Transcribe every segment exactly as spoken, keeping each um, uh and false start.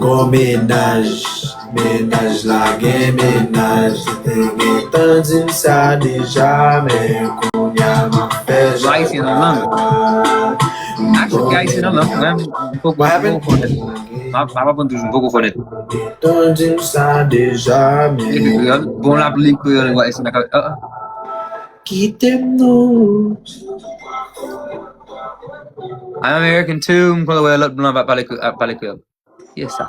Gon mennaj, mennaj la gen mennaj. Te gentan di m sa deja, men kounye a m ap fè Ayisyen nan lang. Actually, Ayisyen nan lang, mwen, m poko, m poko konnen. M ap, m ap aprann toujou, m poko konnen. Gentan di m sa deja, men. Epi kreyòl, bon, l ap li kreyòl, wè, se nan ka, ah, ah. Kite m non. I'm American too, m konn wè lòt blan ap pale, ap pale kreyòl. Yes, sir.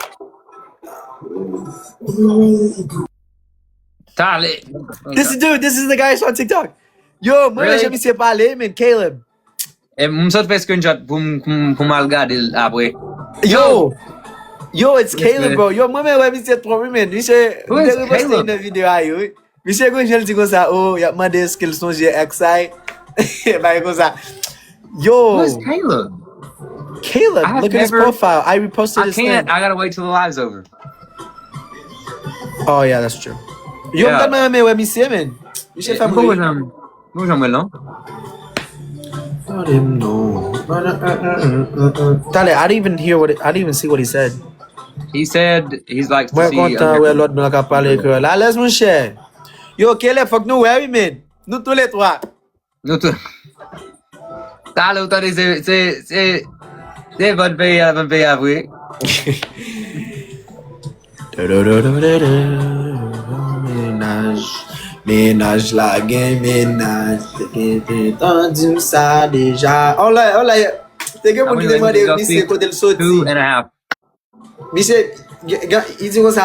Tale. This is, dude, this is the guy I saw on TikTok. Yo, mwen, really? Jan misye pale, men Caleb. E m sot fè screenshot pou m, pou m, pou m al gade l apre. Yo! Yo, it's Caleb, bro. Yo, mwen, men, wè, misye twò, wi, men. Misye, misye reposte nan videyo a, yo, wi. Misye gon jan l di konsa, oh, y ap mande èske l sonje ex ay. Bagay konsa. Yo. Who is Caleb? Caleb, look at his profile. I reposted his thing. I can't. I gotta wait till the live's over. Oh, yeah, that's true. Yo, m tèlman renmen wè misye, men. Misye fè m ri. Mwen janm wè l non. Tale, I didn't even hear what it, I didn't even see what he said. He said he's like to see American. Mwen kontan wè lòt blan k ap pale kreyòl. Alèz, monchè. Yo, Caleb, fòk nou wè, wi, men. Nou tou le twa. Nou tou. Tale, ou tande, se, se, se, se bann peyi a, bann peyi a vre. Mennaj, mennaj la gen mennaj. Te gentan di m sa deja. Olè, olè, te gen moun ki te mande misye kote l soti. Misye, li di konsa,